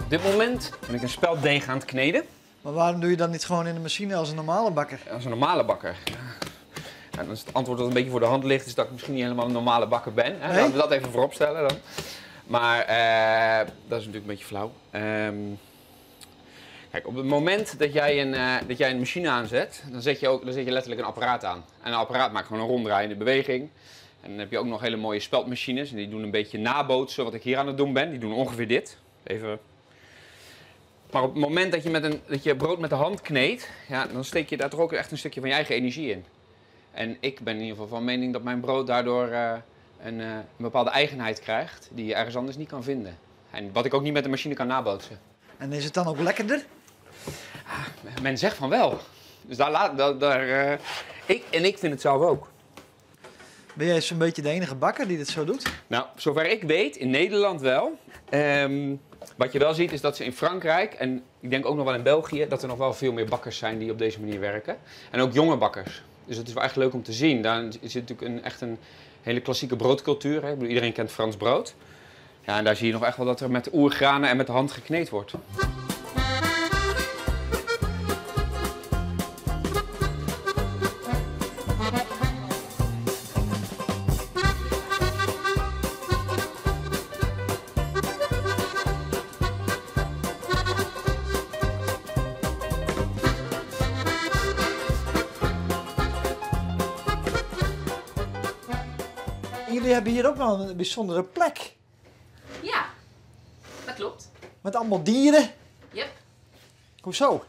Op dit moment ben ik een spelddeeg aan het kneden. Maar waarom doe je dat niet gewoon in de machine als een normale bakker? Als een normale bakker. Ja, dan is het antwoord dat een beetje voor de hand ligt, is dat ik misschien niet helemaal een normale bakker ben. Hè? Nee? Laten we dat even voorop stellen dan. Maar dat is natuurlijk een beetje flauw. Kijk, op het moment dat jij een machine aanzet, dan zet je letterlijk een apparaat aan. En een apparaat maakt gewoon een ronddraaiende beweging. En dan heb je ook nog hele mooie speldmachines. En die doen een beetje nabootsen wat ik hier aan het doen ben. Die doen ongeveer dit. Even. Maar op het moment dat je, dat je brood met de hand kneedt, ja, dan steek je daar toch ook echt een stukje van je eigen energie in. En ik ben in ieder geval van mening dat mijn brood daardoor een bepaalde eigenheid krijgt die je ergens anders niet kan vinden. En wat ik ook niet met de machine kan nabootsen. En is het dan ook lekkerder? Ah, men zegt van wel. Dus daar laat, daar, daar ik, en ik vind het zelf ook. Ben jij zo'n beetje de enige bakker die dit zo doet? Nou, zover ik weet, in Nederland wel. Wat je wel ziet is dat ze in Frankrijk en ik denk ook nog wel in België, dat er nog wel veel meer bakkers zijn die op deze manier werken. En ook jonge bakkers. Dus het is wel echt leuk om te zien. Daar zit natuurlijk echt een hele klassieke broodcultuur. Hè? Iedereen kent Frans brood. Ja, en daar zie je nog echt wel dat er met oergranen en met de hand gekneed wordt. Jullie hebben hier ook wel een bijzondere plek. Ja, dat klopt. Met allemaal dieren. Yep. Hoezo?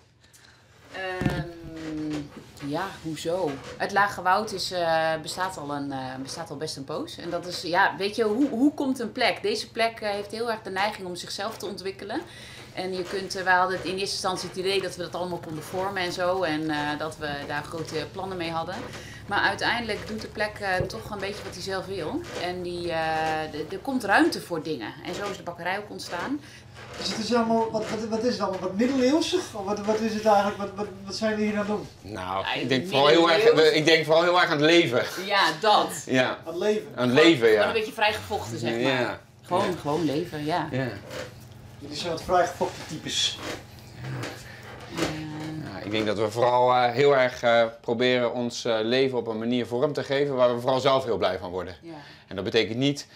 Ja, hoezo? Het Lage Woud bestaat al best een poos. En dat is, ja, weet je, hoe komt een plek? Deze plek heeft heel erg de neiging om zichzelf te ontwikkelen. En wij hadden het in eerste instantie het idee dat we dat allemaal konden vormen en zo. En dat we daar grote plannen mee hadden. Maar uiteindelijk doet de plek toch een beetje wat hij zelf wil. En er komt ruimte voor dingen. En zo is de bakkerij ook ontstaan. Dus het is allemaal, wat is het allemaal? Wat middeleeuwsig? Of wat is het eigenlijk? Wat zijn jullie hier aan het doen? Nou, Ja, ik denk vooral heel erg, middeleeuws. ik denk vooral heel erg aan het leven. Ja, dat. Ja. Aan het leven. Aan het leven, ja. Gewoon een beetje vrijgevochten, zeg maar. Ja. Gewoon Ja. leven, ja. Ja. Jullie zijn wat vrijgevochten types. Ja, ik denk dat we vooral heel erg proberen ons leven op een manier vorm te geven waar we vooral zelf heel blij van worden. Ja. En dat betekent niet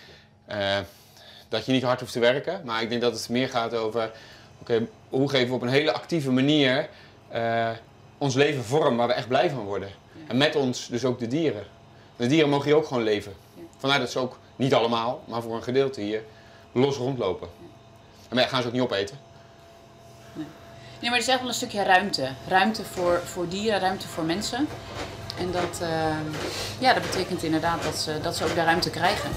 dat je niet hard hoeft te werken, maar ik denk dat het meer gaat over, oké, hoe geven we op een hele actieve manier ons leven vorm waar we echt blij van worden. Ja. En met ons dus ook de dieren. De dieren mogen hier ook gewoon leven. Ja. Vandaar dat ze ook, niet allemaal, maar voor een gedeelte hier, los rondlopen. Ja. En wij gaan ze ook niet opeten. Nee. Nee, maar er is echt wel een stukje ruimte. Ruimte voor dieren, ruimte voor mensen. En dat betekent inderdaad dat ze ook de ruimte krijgen.